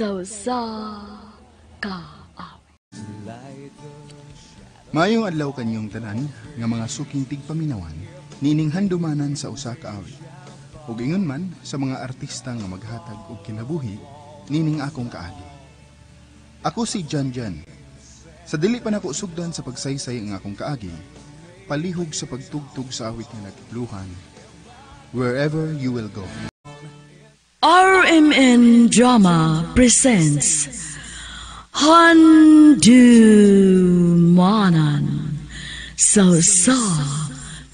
sa usa ka awit. Maayong adlaw kanyong tanan nga mga suking tigpaminawan niining handumanan sa usa ka awit. Ug ingon man sa mga artista nga maghatag og kinabuhi niining akong kaagi. Ako si Jan Jan. Sa dili pa nako sugdan sa pagsaysay ang akong kaagi, palihog sa pagtugtog sa awit nga nagtituluhan, Wherever You Will Go. RMN Drama presents Handumanan sa usa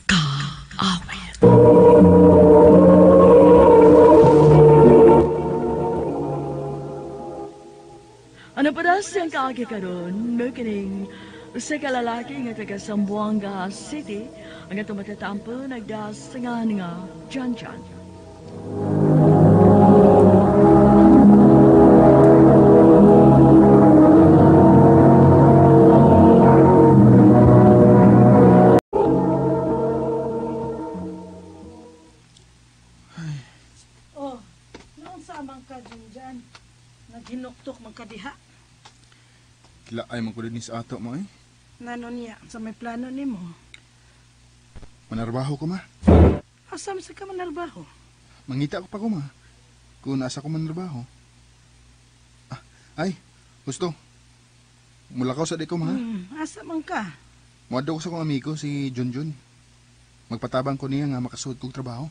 ka awit. Ano pa daw siyang kaagi karon? Mao kining usa ka lalaki nga taga Zamboanga City ang atong matatampo nagdasangan nga Jan Jan. Oh, naunsa man ka dyan? Naghinuktok man ka diha. Kilaay man ko din sa ato mo eh. Nano niya sa may plano nimo. Manarbaho ko ma. Asa man sa ka manarbaho? Mangita ko pa ko ma. Kung nasa ko manarbaho. Ah, ay, gusto. Mulakaw sa di ko ma. Asa man ka? Muadto ko sa akong amigo si Junjun. Magpatabang ko niya nga makasuod kog trabaho.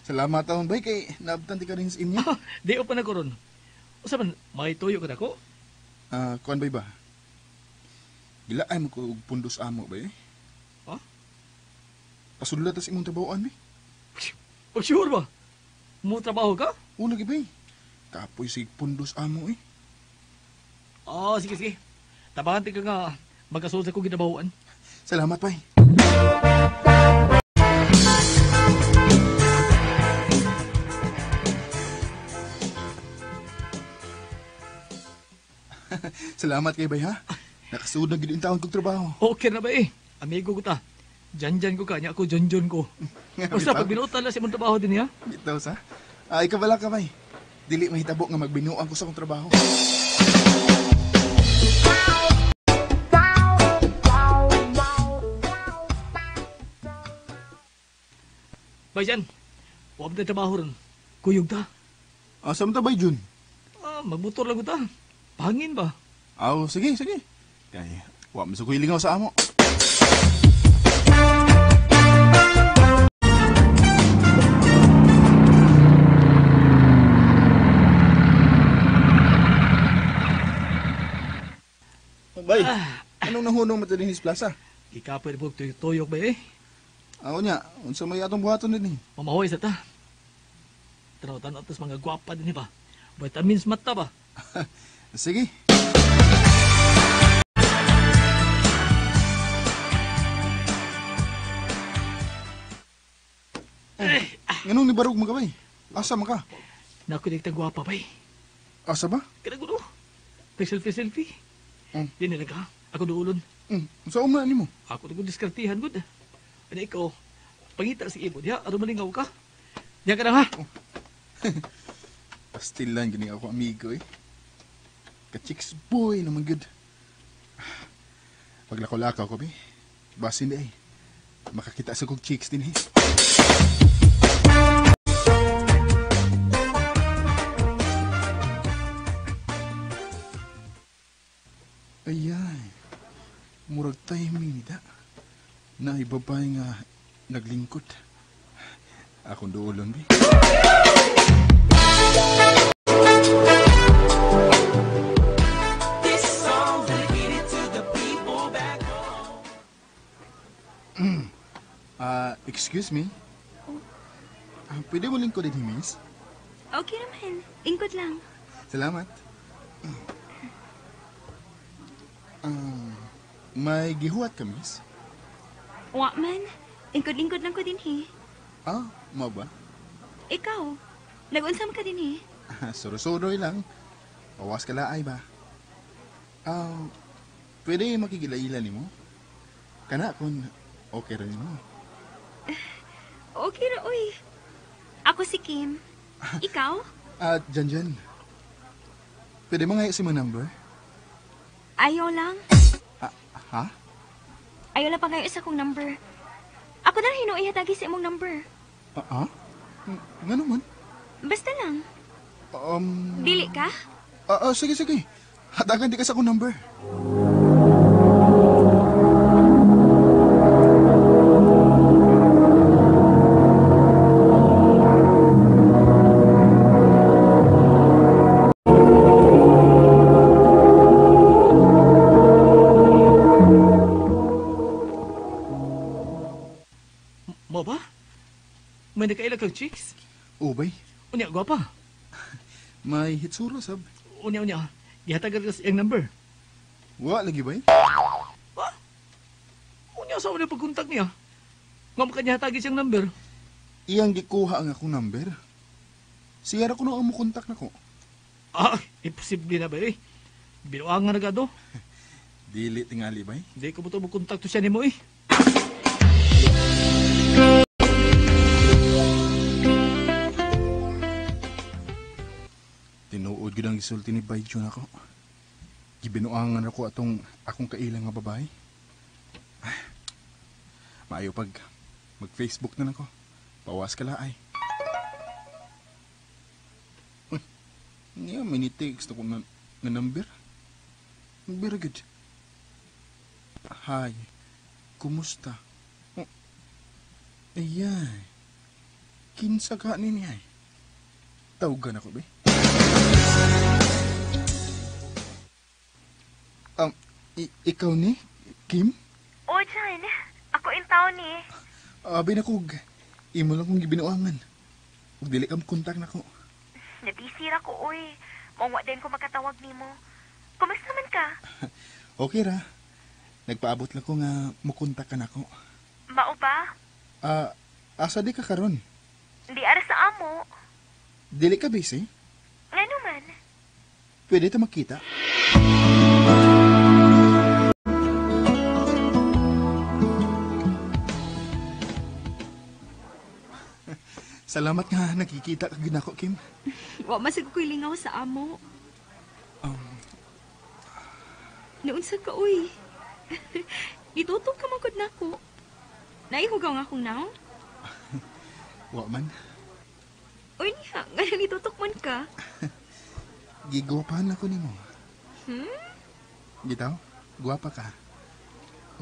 Salamat taon bay kay naabtan di ka rin sa inyo. Di pa na ko ron. Usa man, may tuyo ka nako. Ah, kuan bay ba? Gilaay mo ko og pundos amo bay. Ha? Pasudla tas imong trabahoan bay. Pag sure ba? Mo trabaho ka? O lagi bay. Kapoy sig pundos amo eh. Ah, sige sige. Tabangan ka nga magkasulod sa kong ginabahuan. Salamat bay. Salamat kay bay ha. Nakasuod na gid yung taon kog trabaho. Okay na ba eh? Amigo ko ta. Jan-jan ko ka, nya ako jon-jon ko. Basta pag binutan lang sa imong trabaho din ha. Bitaw sa. Ah, ikaw wala ka bay. Dili mahitabo nga magbinuang ko sa akong trabaho. Bay Jan, huwag na trabaho ron. Kuyog ta. Ah, sa ta bay Jun? Ah, magmotor lang ko ta. Pangin ba? Aw, sige, sige. Kay wa man sa ko'y lingaw sa amo. Bay, anong nahunong mo din Plaza? Ikapoy na po tuyok ba eh? Ako niya, unsa may atong buhaton din eh. Mamahoy sa ta. Tanaw-tanaw tas mga gwapa din eh ba? Vitamins mata ba? Sige. Nganong nibarog mo ka bay? Asa man ka? Nakunig ta gwapa bay. Asa ba? Kada gulo. Nag-selfie-selfie. Mm. Di nila ka. Ako duulon. Unsa uma nimo? Ako na diskartihan gud. Ano ikaw? Pangita si imo diha aron malingaw ka. Diha ka na ha. Oh. Pastilan gini ako amigo eh. Ka-chicks boy naman gud. Paglakaw-lakaw ko bi. Basin di ay. Makakita sa kog chicks din eh. Ayay. Murag timing ni da. Na ibabay nga naglingkod. Akong duolon bi. Excuse me. Pwede mo lingkod din, miss? Okay naman. Ingkod lang. Salamat. May gihuat ka, miss? Wa man. Ingkod-lingkod lang ko din, he. Ah, mao ba? Ikaw, nag-unsa man ka din, he? Suro-suroy lang. Pawas ka laay ba? Pwede makigilaila nimo? Kana kung okay rin mo. Okay ra, oy. Ako si Kim. Ikaw? Jan-Jan. Pwede mo nga si mo number? Ayaw lang. Ha? Ayaw lang pa ngayon isa kong number. Ako na rin hinuihatagi sa imong number. Ah? Nga naman? Basta lang. Dili ka? Sige, sige. Hatagan di ka sa akong number. Mo ba? May nakaila kang chicks? Ubay. Unya, gwapa. May hitsura, sab. Unya, unya. Gihatagan ka sa iyang number. Wa lagi bay? Ha? Unya, sa unya pagkontak niya. Nga maka niya hatagi siyang number. Iyang gikuha ang akong number. Siya ra kuno ang mukontak nako. Ah, imposible na ba eh. Binuangan na gado. Dili tingali bay. Hindi ko mo ito mukontak to siya nimo eh. Tinuod gyud ang gisulti ni Bay Jun ako. Gibinuangan ako atong akong kaila nga babae. Ay, maayo pag mag-Facebook na lang ko. Pawas ka laay. Uy, niya, may ni-text ako na number. Very good. Hi, kumusta? Oh, ayan. Kinsa ka ni niya? Tawagan ako, be. Ikaw ni? Kim? O, Jan. Ako in town ni. Abi na kog. Imo lang kong gibinuangan. Ug dili ka kontak nako. Nabisi ra ko, oy. Mongwa din ko makatawag nimo. Kumusta man ka? Okay ra. Nagpaabot lang ko nga mukontak ka nako. Mao ba? Asa di ka karon? Di ara sa amo. Dili ka busy? Ngano man? Pwede ta makita. Salamat nga nakikita ka ginako, Kim. Wa man sad ko'y lingaw sa amo. Naunsa ka, uy. Nitutok ka man gud nako. Naihugaw nga akong naong? Wa man. Uy niya, nga nitutok man ka. Gigwapahan ako nimo. Gitaw, gwapa ka.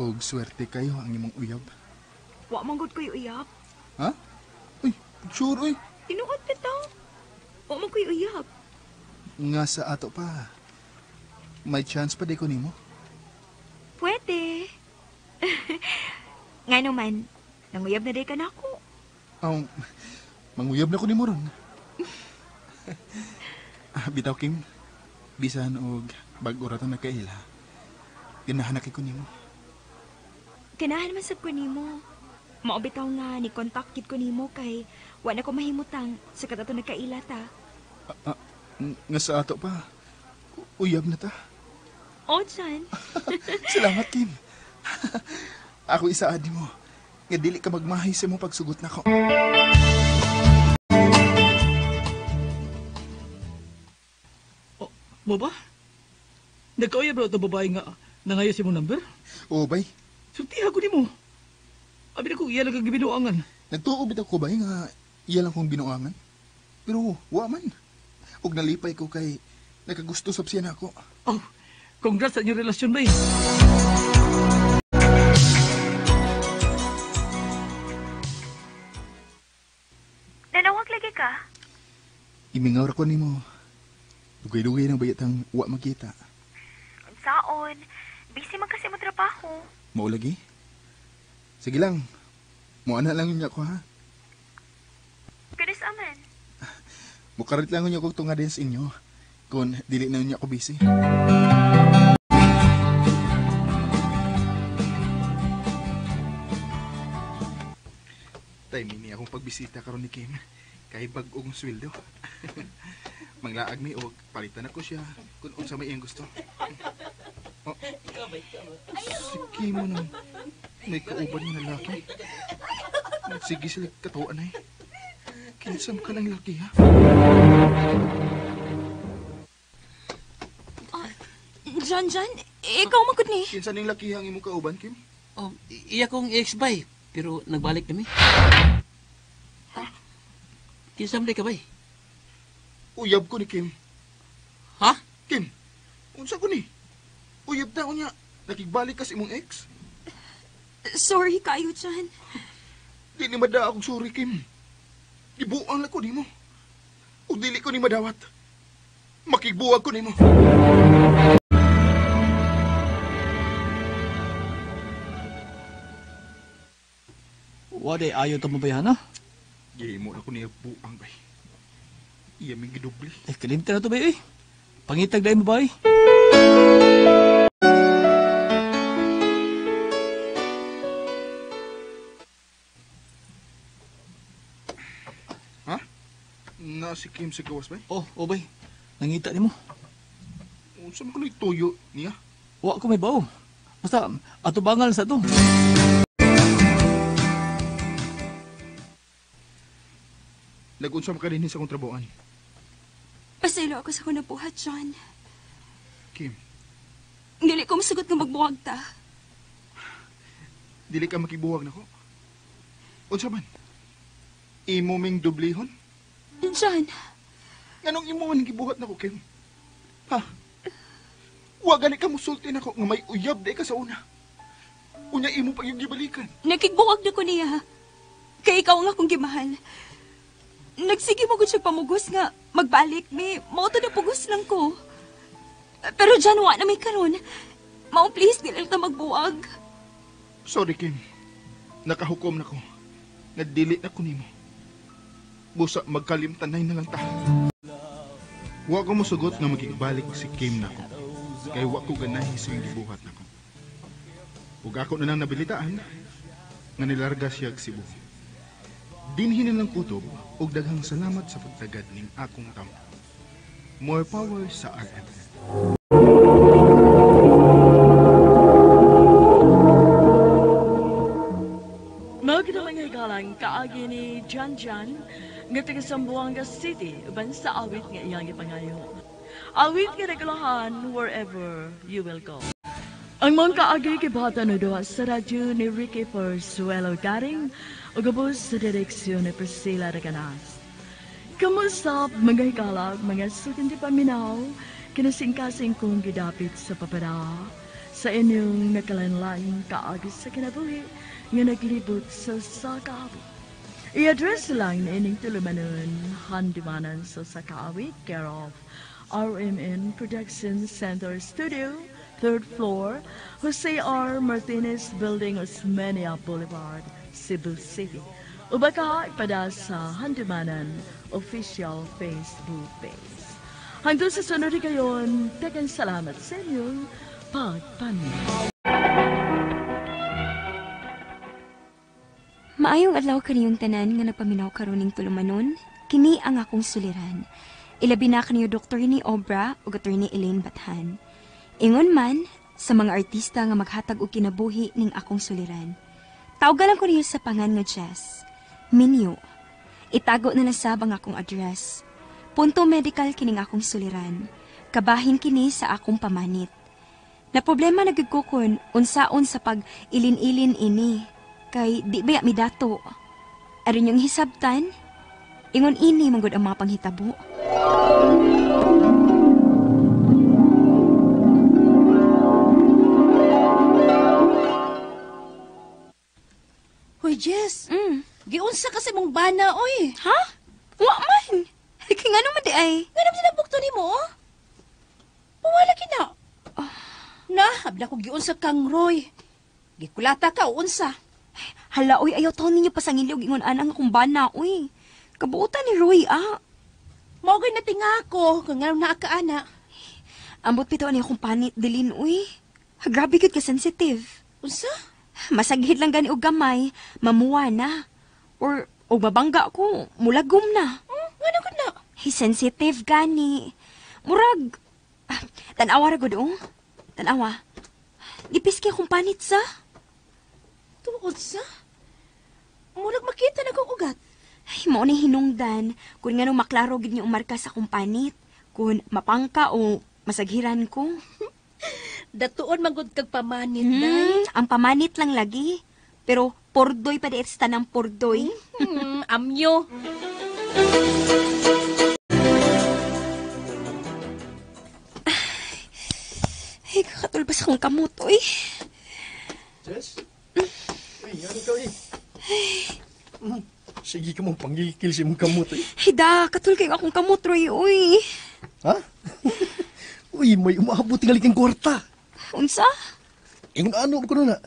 Og swerte kayo ang imong uyab. Wa man gud ko'y uyab. Ha? Uy, sure, uy. Tinuod bitaw. Wa man ko'y uyab. Nga sa ato pa. May chance pa di ko nimo? Pwede. Nga naman, nanguyab na day ka na ako. Manguyab na ko nimo ron. Bitaw, Kim. Bisan og bag-o ra to nagkaila. Ganahan na kay ko nimo. Ganahan man sab ko nimo. Mao bitaw nga ni contact gid ko nimo kay wa na ko mahimutang sa katato nagkaila ta. Nga sa ato pa. Uyab na ta. O, Jan. Salamat, Kim. Ako isaad nimo. Nga dili ka magmahay sa imong pagsugot nako. Oh, mo ba? Nagkauyab ra itong babae nga nangayo sa imong number? Oo, bay. Sultiha ko nimo. Abi na ko, iya lang kang gibinuangan. Nagtuo bitaw ko, bay, nga iya lang kong binuangan. Pero wa man. Ug nalipay ko kay nakagusto sab siya nako. Oh, congrats sa inyong relasyon, bay. Nanawag lagi ka? Imingaw ra ko nimo. Dugay-dugay nang bayatang wa magkita. Unsaon? Busy man kasi mo trabaho. Mao lagi? Sige lang. Moana lang niya ko, ha? Ganus aman. Mukarit lang niya kog tunga din sa inyo. Kung dili na niya ko busy. Tay, mini akong pagbisita karon ni Kim. Kay bag-ong sweldo. Manglaag mi og palitan ako siya kung unsa may iyang gusto. Oh. Si Kim mo nang may kauban nga lalaki. Sige sila katuan ay. Kinsam ka ng laki ha? John, John, ikaw man gud ni. Kinsa ning laki ang imong kauban, Kim? Oh, iya kong ex bay, pero nagbalik kami. Kinsa man ka bay? Uyab ko ni Kim. Ha? Kim, unsa ko ni? Uyab ta unya. Nakigbalik ka sa imong ex? Sorry kayo, John. Di ni mada akong sorry, Kim. Gibuang lang ko nimo. Ug dili ko ni madawat. Makigbuwag ko nimo. Wa day ayo ta mabayan ha. Gihimo na ko niya buang bay. Iya ming gidubli. Eh, kalimtan na to bay eh. Pangitag dahil mo bay. Ha? Na si Kim sa gawas bay? Oh, oh bay. Nangita nimo. Unsa man kuno'y tuyo niya? Wa ko may bao. Basta atubangal sa to. Nagunsa man ka dinhi sa akong trabuan. Pasaylo ako sa akong nabuhat, John. Kim, Dili ko masugot nga magbuwag ta. dili ka makibuwag nako. Unsa man? Imo ming dublihon? John, Nganong imo man gibuhat nako, Kim? Ha? Wa gani ka musulti nako nga may uyab di ka sa una. Unya imo pag yung gibalikan. nakigbuwag na ko niya. Kay ikaw ang akong gimahal. Nagsige mo gud siya pamugos nga magbalik mi. Mao to na pugos lang ko. Pero John, wa na may karon. Mao please, dili lang ta magbuwag. Sorry, Kim. Nakahukom na ko. Nga dili na ko nimo. Busa magkalimtanay na lang ta. Wa ko mosugot nga magigbalik si Kim nako. Kay wa ko ganahi sa iyang gibuhat nako. Ug ako na lang nabilitaan nga nilarga siya og Cebu. Dinhi na lang kutob ug daghang salamat sa pagtagad ning akong tamo. More power sa RMN. Mao kita mga hikalang kaagi ni Jan Jan nga taga Zamboanga City uban sa awit nga iyang gipangayo. Awit nga nagulahan wherever you will go. Ang mga kaagi gibata no duha sa radyo ni Ricky Forsuelo Garing ug ubos sa direksyon ni Priscilla Reganas. Kamusta mga hikalag, mga sukin di paminaw, kinasingkasing kong gidapit sa papada sa inyong nakalanlaing kaagi sa kinabuhi nga naglibot sa sakaawit. I-address lang na ining tulumanon, handumanan sa Sakaawit, care of RMN Production Center Studio, 3rd floor, Jose R. Martinez Building, Osmeña Boulevard, Cebu City. Ubaka pada sa Handumanan official Facebook page. Hanggang sa sunod kayon, daghang salamat sa inyong pagpaminaw. Maayong adlaw kaniyong tanan nga nagpaminaw karon ning tulumanon, kini ang akong suliran. Ilabi na kaniyo Dr. ni Obra ug Attorney Elaine Bathan. Ingon man sa mga artista nga maghatag og kinabuhi ning akong suliran. Tawga lang ko niyo sa pangan nga Jess. Minyo. Itago na nasab ang akong address. Punto medical kining akong suliran. Kabahin kini sa akong pamanit. Na problema na gyud ko kun unsaon sa pag ilin-ilin ini. Kay di ba mi dato. Aron yung hisabtan, ingon ini manggod ang mga panghitabo. Hoy, Jess. Giunsa kasi mong bana, oy. Ha? Wa man. Kay ngano man di ay? Nga naman sinabukto ni mo, oh? Pawala kina. Na, abla ko giunsa kang Roy. Gikulata ka, unsa. Hala, oy, ayaw taon ninyo pasangili og ingon anang akong bana, oy. Kabuotan ni Roy, ah. Mao gay natinga ko kung ngano naa ka ana. Ambot bitaw ni akong panit dilin, uy. Grabe gyud ka sensitive. Unsa? Masaghid lang gani og gamay, mamuwa na. Or og mabangga ko, mulagom na. Ngano gud na? Hey, sensitive gani. Murag tan-awa ra gud oh. Tan-awa. Gipis kay akong panit sa. Tuod sa? Murag makita na kong ugat. Ay, mao ni hinungdan kung ngano maklaro gid niyo marka sa akong panit. Kung mapangka o masaghiran ko. Datuon man gud kag pamanit, day. Ang pamanit lang lagi. Pero pordoy pa di sa tanang pordoy. Amyo. Ay, kakatulbas akong kamot, oy. Jess? Uy, ano ka, eh? Sige ka mong pangikil sa imong kamot, eh. Hida, katul kayo akong kamot, Roy, oy. Ha? Uy, may umaabot tingali kang kwarta. Unsa? Ingon ano ko na.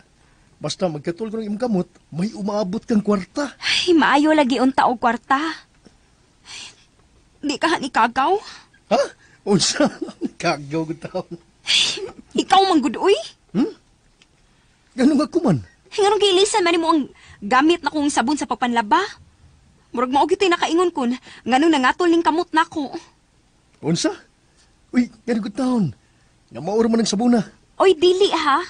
Basta magkatul ko ng imong kamot, may umaabot kang kwarta. Ay, maayo lagi unta og kwarta. Ay, di ka ni kagaw. Ha? Unsa? Kagaw ko taon. Ikaw man gud, oy. Ganun nga kuman. Ay, nganong giilisan man nimo ang gamit na kong sabon sa pagpanlaba? Murag mao gyud nakaingon kun nganong nangatol ning kamot nako. Unsa? Uy, ganun ko taon. Nga maura man ang sabona. Oy, dili ha.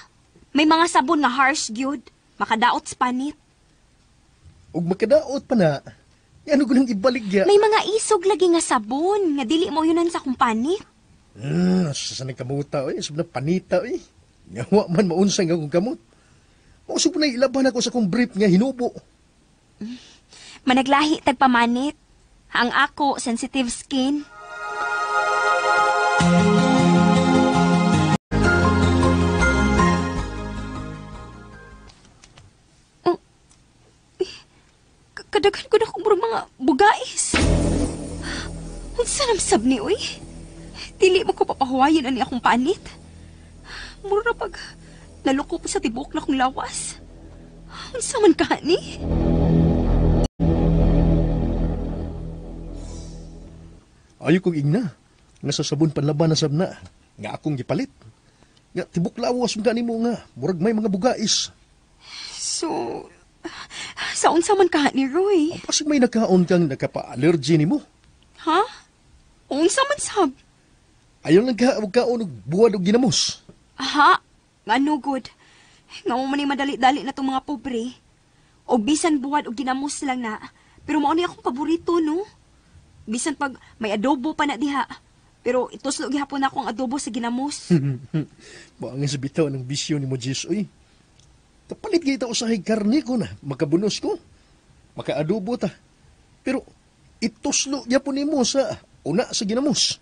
May mga sabon nga harsh gyud, makadaot sa panit. Ug makadaot pa na. Ano ko nang ibalik ya? May mga isog lagi nga sabon nga dili mo yunan sa akong panit. Sa nagkamuta, oy, sa panita, oy. Nga wa man maunsa nga akong kamot. Mausog po na ilaban ako sa akong brief nga hinubo. Managlahi tagpamanit. Ang ako, sensitive skin. Oh, eh, kadaghan ko na kong murag mga bugais. Unsa namsab ni, uy? Dili mo ko papahuwayan ani akong panit. Mura pag naluko ko sa tibok na kong lawas. Unsa man ka ni? Ayo kong ingna. Nga sa sabon panlaban na sab na. Nga akong gipalit. Nga tibok lawas mo gani mo nga. Murag may mga bugais. So, sa unsa man ka ni Roy? Pasig may nakaon kang nakapa-allergy nimo. Ha? Unsa man sab? Ayaw lang ka og kaon og buwad og ginamos. Aha, ngano gud. Nga mo man madali-dali na tong mga pobre. Og bisan buwad og ginamos lang na. Pero mao ni akong paborito, no? Bisan pag may adobo pa na diha. Pero ituslo gihapon ako ang adobo sa ginamos. Maangin sa bitaw ng bisyo ni mo, Jess, oy. Kapalit kita usahay karne ko na. Makabunos ko. Makaadobo ta. Pero ituslo gyapon nimo sa una sa ginamos.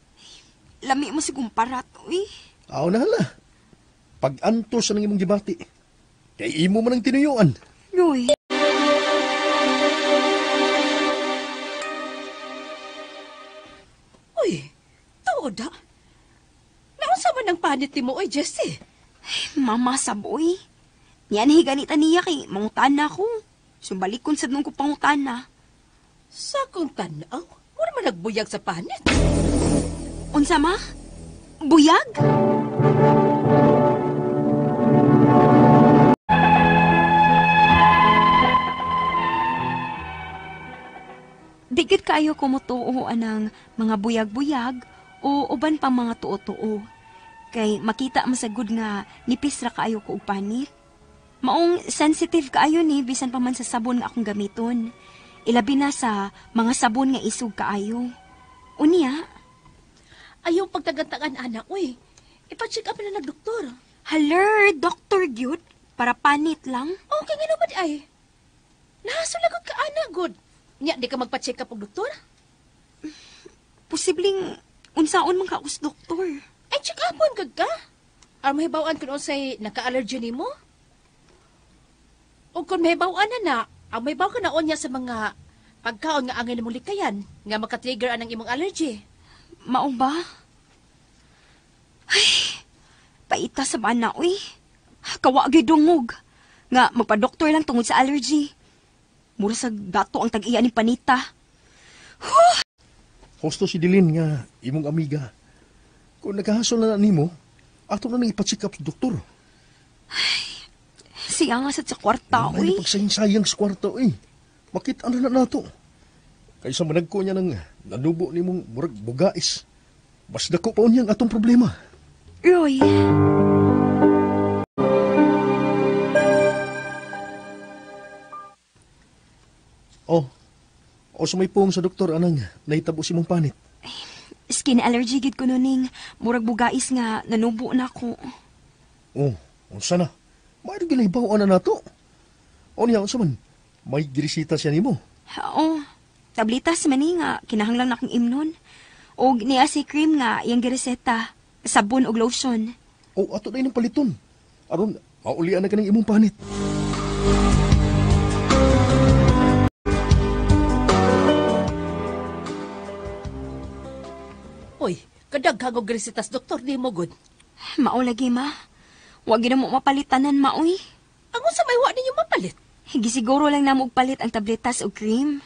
Lami mo si kumparat, uy. Aw na hala. Pag-antos sa nang imong gibati. Kay imo man ang tinuyuan. Roy. Uy, tuod ha? Naunsa man ang panit ni mo, oy, Jessie? Mama saboy. Niyan higanita niya kay mangutan na ako. Sumbalik kon sad nung ko pangutan na. Sa akong tanaw, mura man nagbuyag sa panit. Unsa ma? Buyag? Di gid kaayo ko motuo anang mga buyag-buyag o uban pang mga tuo-tuo. Kay makita masagud nga nipis ra kaayo ko og panit. Maong sensitive kaayo ni bisan pa man sa sabon nga akong gamiton. Ilabi na sa mga sabon nga isog kaayo. Unya, ayaw pagtagantagan ana, uy. Ipa-check up na nagdoktor. Haler, Doctor gyud, para panit lang. Okay nga naman ay. Nahasulagot ka ana gud. Nya di ka magpa-check up og doktor? Posibleng unsaon man ka us doktor. Ay check upon kag ka. Aron mahibaw-an kun unsay naka-allergy nimo? O kung mahibaw-an na na, ang mahibaw ka na unya sa mga pagkaon nga angay nimong likayan, nga makatrigger anang imong allergy. Mao ba? Ay, paita sa bana, uy. Kawa gyud dungog. Nga magpa-doktor lang tungod sa allergy. Mura sa gato ang tag-iya ni Panita. Huh! Husto si Dilin nga imong amiga. Kung nagkahasol na nimo, ato na nang ipa-check up sa doktor. Ay, siya nga sa kwarta, Ay, uy. pagsayang-sayang sa kwarta, uy. Makita na na nato. Kaysa managko niya ng nanubo ni mong murag bugais. Mas dako pa unyang atong problema. Roy. Oh, o sa may pong sa doktor, anang nahitabo si mong panit. Skin allergy gid ko no ning murag bugais nga nanubo na ko. Oh, unsa na? May ginahibaw na nato. O niya, unsa man? May girisita siya nimo. Oo. Tablitas man ni nga kinahanglan akong imnon. Og niya si cream nga iyang gireseta, sabon og lotion. O ato na ng paliton. Aron, maulian na ka ng imong panit. Uy, kadaghang og resitas doktor di mo gud. Mao lagi ma. Wa gid mo mapalitanan maoy. Ang unsa may wa ninyo mapalit? Gisiguro lang namo og palit ang tabletas og cream.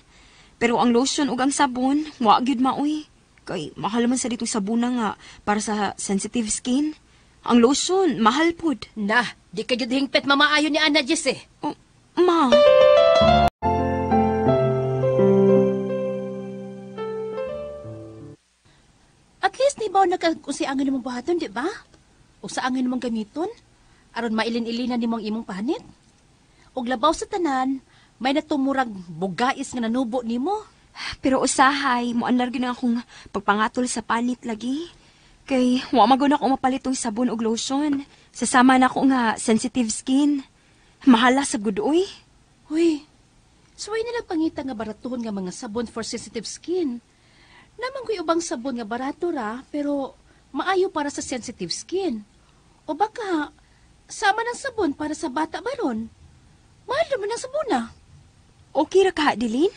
Pero ang lotion ug ang sabon, wa gyud maoy. Kay mahal man sa dito sabuna nga para sa sensitive skin. Ang lotion, mahal pud. Na, di ka gyud hingpit mamaayo ni Ana Jess eh. Oh, ma. At least nibaw na ka kung sa angin mong buhaton, di ba? O sa angin mong gamiton? Aron mailin-ilinan nimo ang imong panit? Og labaw sa tanan, may natumurag bugais nga nanubo nimo. Pero usahay, muanlar gyud akong pagpangatol sa panit lagi. Kay wa man ako mapalit tong sabon ug lotion. Sasama na ako nga sensitive skin. Mahala sa gud oy. Uy, suway nila pangita nga baratuhon nga mga sabon for sensitive skin. Naman ko'y ubang sabon nga barato ra, pero maayo para sa sensitive skin. O baka, sama ng sabon para sa bata baron. Mahal naman ang sabon ah. Okay ra ka, Adeline?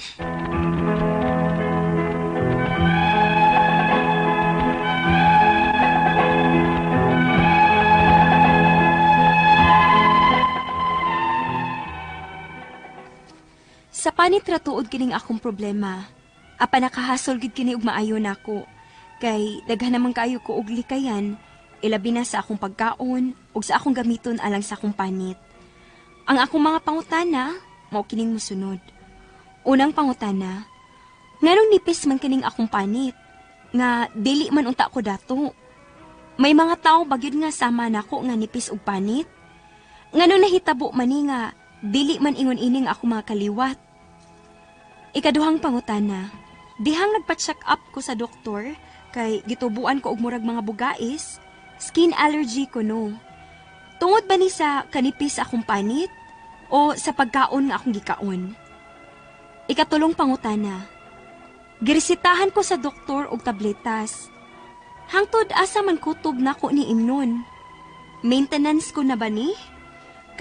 Sa panit ra tuod kining akong problema. Apa nakahasol gid kini og maayo nako. Kay daghan naman kaayo ko og likayan, ilabi na sa akong pagkaon ug sa akong gamiton alang sa akong panit. Ang akong mga pangutana, mao kining mosunod. Unang pangutana, nganong nipis man kining akong panit? Nga dili man unta ko dato. May mga tawo ba gyud nga sama nako nga nipis og panit? Nganong nahitabo man ni nga dili man ingon ining ako mga kaliwat? Ikaduhang pangutana, dihang nagpa-check up ko sa doktor kay gitubuan ko og murag mga bugais, skin allergy ko no. Tungod ba ni sa kanipis akong panit o sa pagkaon nga akong gikaon? Ikatulong pangutana, giresetahan ko sa doktor og tabletas. Hangtod asa man kutob nako ni imnon. Maintenance ko na ba ni?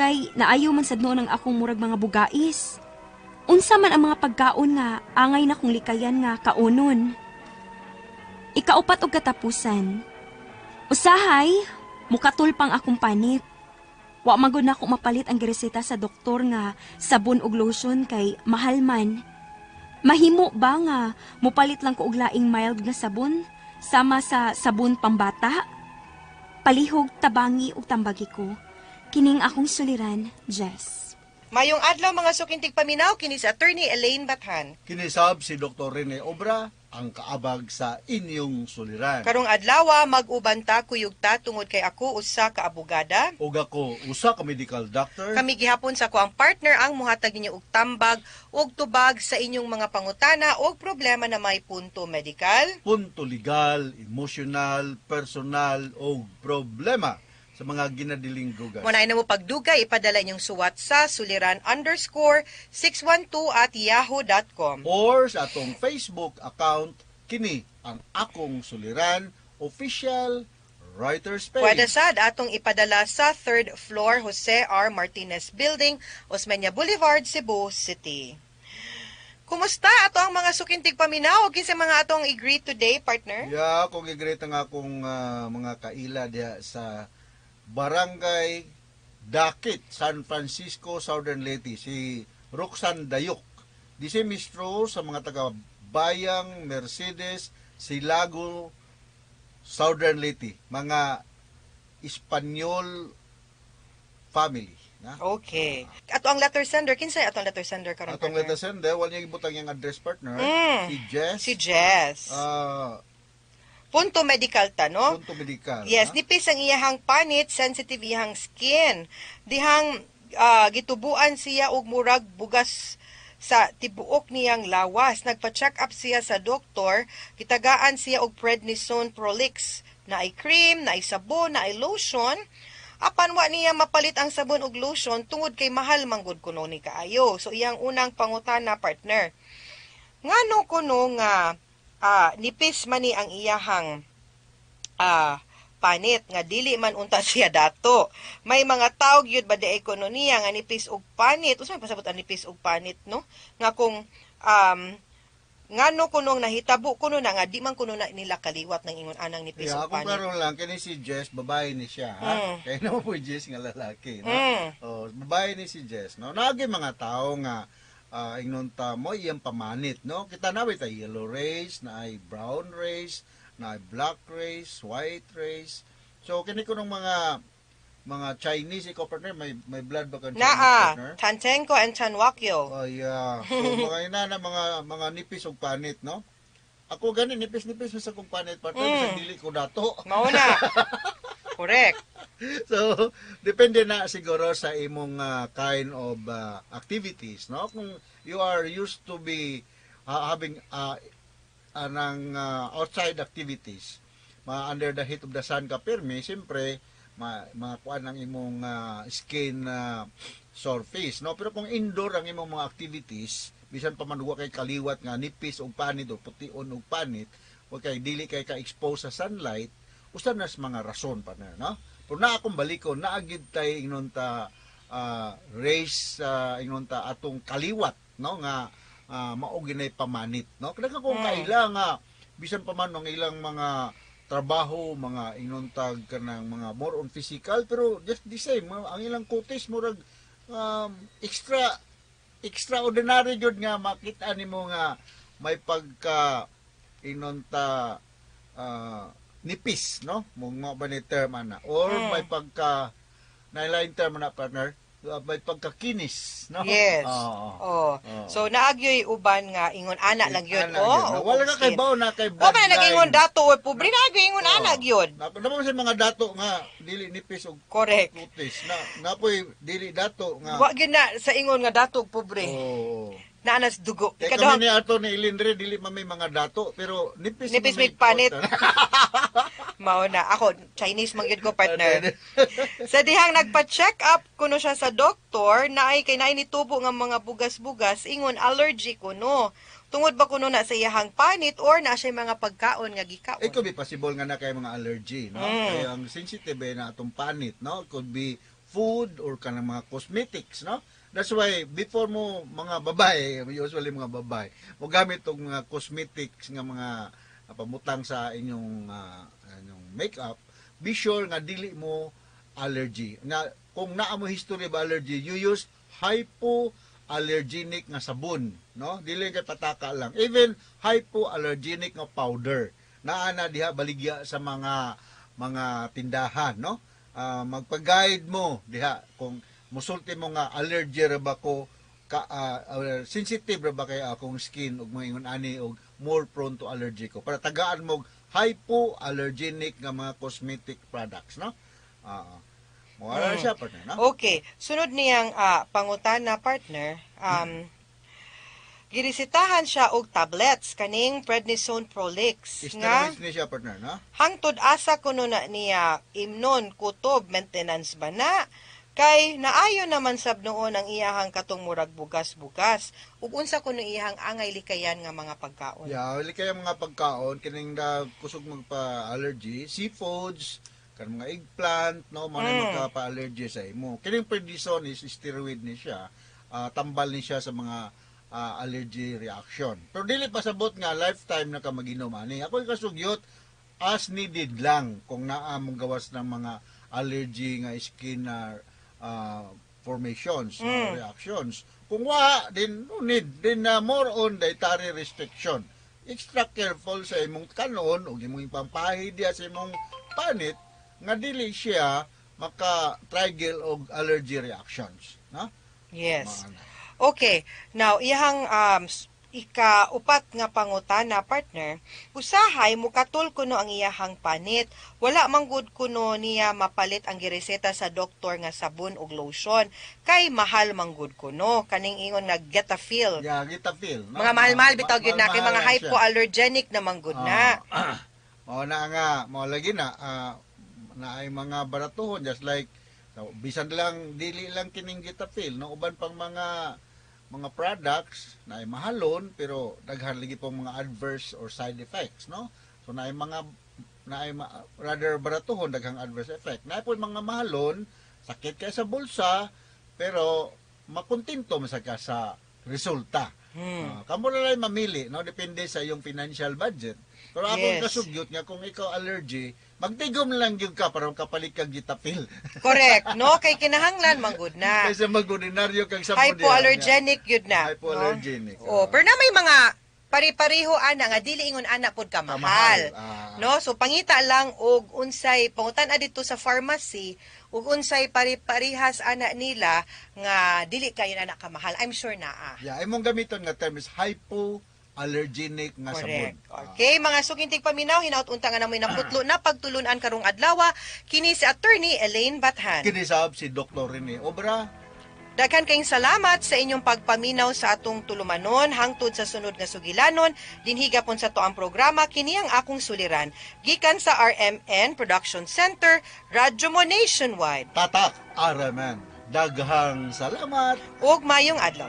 Kay naayo man sad noon ang akong murag mga bugais. Unsa man ang mga pagkaon nga angay na kong likayan nga kaonon. Ikaupat og katapusan. Usahay, mukatul pang akong panit. Wa man gud nako mapalit ang gireseta sa doktor nga sabon ug lotion kay mahal man. Mahimo ba nga mupalit lang ko og laing mild nga sabon sama sa sabon pambata? Palihog tabangi ug tambagi ko. Kining akong suliran, Jess. Mayong adlaw mga sukintig paminaw kini si Attorney Elaine Bathan. Kinisab si Dr. Rene Obra ang kaabag sa inyong suliran. Karong adlaw mag-uban ta kuyog ta tungod kay ako usa ka abogada. Ug ako usa ka medical doctor. Kami gihapon sa ako ang partner ang muhatag ninyo og tambag ug tubag sa inyong mga pangutana og problema na may punto medikal, punto legal, emotional, personal o problema sa mga ginadilinggugan. Muna na mo pagdugay, ipadala inyong suwat sa suliran_612@yahoo.com. Or sa atong Facebook account, kini ang Akong Suliran Official Writers Page. Pwede sad atong ipadala sa 3rd floor Jose R. Martinez Building, Osmeña Boulevard, Cebu City. Kumusta ato ang mga sukintig paminaw? Kinsa mga atong i-greet today, partner? Yeah, kung i-greet ang akong mga kaila diha sa Barangay Dakit, San Francisco, Southern Leyte, si Roxanne Dayok. Di si Mistro sa mga taga Bayang Mercedes, Silago, Southern Leyte, mga Espanyol family. Na? Okay. Ato ang letter sender, kinsay atong letter sender karon? Atong letter sender, wala niya ibutang yung address, partner. Si Jess. Si Jess. Punto medical ta, no? Punto medical. Yes, ha? Nipis ang iyahang panit, sensitive iyahang skin. Dihang gitubuan siya og murag bugas sa tibuok niyang lawas. Nagpa-check up siya sa doktor, gitagaan siya og prednisone Prolix, naay cream, naay sabon, naay lotion. Apan wa niya mapalit ang sabon ug lotion tungod kay mahal manggod kuno ni kaayo. So iyang unang pangutana, partner, ngano kuno nga nipis man ni ang iyahang panit nga dili man unta siya dato? May mga tawo gyud ba diay kuno niya nga nipis og panit? Unsa may pasabot ang nipis og panit, no? Nga kung ngano kuno nahitabo kuno na nga di man kuno na nila kaliwat ng ingon anang nipis Yeah, og akong panit. klaro lang, kini si Jess, babae ni siya, ha? Kaya naman po Jess nga lalaki, no? Oh, babae ni si Jess, no? Naagi mga tao nga ingnon ta mo iyang pamanit, no? Kita na tay yellow race, na ay brown race, na ay black race, white race. So kini ko mga Chinese, ikaw, partner, may blood ba kang Chinese, Naa, partner? Tantenko and Tanwakyo. Oh yeah. So mga ina na mga nipis og panit, no? Ako gani nipis-nipis sa akong panit, partner, bisag dili ko dato. Mao na. Correct. So, depende na siguro sa imong kind of activities, no? Kung you are used to be having anang outside activities, ma under the heat of the sun ka pirmi, siyempre ma makuan ang imong skin surface, no? Pero kung indoor ang imong mga activities, bisan pa man wa kay kaliwat nga nipis og panit o pution og panit, wa kay dili kay ka expose sa sunlight, usa na sa mga rason pa na, no? Pero na akong balikon, naagid tay ingnon ta race, ingnon ta atong kaliwat, no, nga mao ginay pamanit, no? Kada kung kaila nga bisan pa man ang ilang mga trabaho, mga ingnon tag kanang mga more on physical, pero just the same, ang ilang kutis murag extraordinary gyud nga makita nimo nga may pagka ingnon ta nipis, no, mo nga ba ni term ana, or may pagka naila term na, partner, may pagkakinis, no? Yes. Oo. Oh. Oo. So naagyoy uban nga ingon ana lang yun. Ana Oh, gyud, no? Wala ka kay bawo na kay Wa man nag-ingon bloodline. dato or pobre, naagyoy ingon Oo. ana gyud. Na naman sa mga dato nga dili nipis og kutis na napoy dili dato nga. Wa gyud na sa ingon nga dato ug pobre. Oo. Naa nas dugo. Kay Ikaduhang kami ni ato ni Ilindre dili man may mga dato, pero nipis Nipis man may may panit. kota. Mao na. Ako, Chinese man gyud ko, partner. Sa dihang nagpa-check up kuno siya sa doktor, naay kay naay nitubo nga mga bugas-bugas, ingon allergy kuno. Tungod ba kuno na sa iyahang panit or na siya mga pagkaon nga gikaon? It could be possible nga na kay mga allergy, no? Kaya ang sensitive eh, na atong panit, no? It could be food or kanang mga cosmetics, no? That's why before mo mga babae, usually mga babae, mo gamit og mga cosmetics nga mga pamutang sa inyong makeup, be sure nga dili mo allergy. Nga kung naa mo history of allergy, you use hypoallergenic nga sabon, no? Dili kay pataka lang. Even hypoallergenic nga powder. Naa na diha baligya sa mga tindahan, no? Magpa-guide mo diha kung musulti mo nga allergy ra ba ko ka, sensitive ra ba kay akong skin ug moingon ani og more prone to allergy ko, para tagaan mo og hypoallergenic nga mga cosmetic products, no? Mo ara siya, partner, no? Okay, sunod niyang pangutana, partner, giresetahan siya og tablets kaning prednisone Prolix nga Steroids ni siya, partner, no? Hangtod asa kuno na niya imnon, kutob maintenance ba na? Kay naayo naman sab noon ang iyahang katong murag bugas-bugas, ug unsa kuno iyahang angay likayan nga mga pagkaon? Yeah, wali kaya mga pagkaon kining na kusog magpa-allergy, seafoods, kan mga eggplant, no, mga magka-pa-allergy sa imo. Kining prednisone is steroid ni siya. Tambal ni siya sa mga allergy reaction. Pero dili pasabot nga lifetime na ka maginom ani. Ako kasugyot as needed lang kung naa mong gawas ng mga allergy nga skin na formations, no, reactions. Kung wa, then no need. Then more on dietary restriction. Extra careful sa imong kanon o imong ipampahid diya sa imong panit nga dili siya maka-trigger og allergy reactions. No? Yes. Mga ana. Okay. Now, iyahang Ika-upat nga pangutana, partner, usahay mukatol kuno ang iyahang panit. Wala man gud kuno niya mapalit ang gireseta sa doktor nga sabon ug lotion kay mahal man gud kuno kaning ingon nga Getafil. Yeah, Getafil, no? Mga mahal-mahal bitaw gyud na kay mga Mahal-mahal siya. Hypoallergenic na man gud na. Mao na nga, mao lagi na na ay mga baratuhon, just like so, bisan lang dili lang kining Getafil, no, uban pang mga products na ay mahalon pero daghan lagi pong mga adverse or side effects, no? So naay mga naay rather baratuhon, daghang adverse effect. Naay po mga mahalon, sakit kay sa bulsa, pero makontento man sa ka sa resulta. Kamo na lang mamili, no? Depende sa iyong financial budget. Pero akong kasugyot nga kung ikaw allergy, magtigom lang gyud ka para makapalit kag Getafil. Correct, no? Kay kinahanglan man gud na. Kaysa mag-ordinaryo kag sabon diha. Hypoallergenic yun na. Hypoallergenic. No? Oh, pero na may mga pari-pareho ana nga dili ingon ana pod ka mahal. Kamahal, ah. No? So pangita lang og unsay pangutan-a dito sa pharmacy ug unsay pari-parihas ana nila nga dili kayo ana kamahal. I'm sure naa. Yeah, imong gamiton nga term is hypoallergenic nga sabon. Correct. Okay, mga suking tigpaminaw, hinaut unta nga namoy naputlo na pagtulunan karong adlaw, kini si Attorney Elaine Bathan. Kini sab si Dr. Rene Obra. Daghan kayong salamat sa inyong pagpaminaw sa atong tulumanon hangtod sa sunod nga sugilanon dinhi gapon sa atoang programa, Kini ang Akong Suliran, gikan sa RMN Production Center, Radyo Mo Nationwide. Tatak RMN. Daghang salamat. Ug mayong adlaw.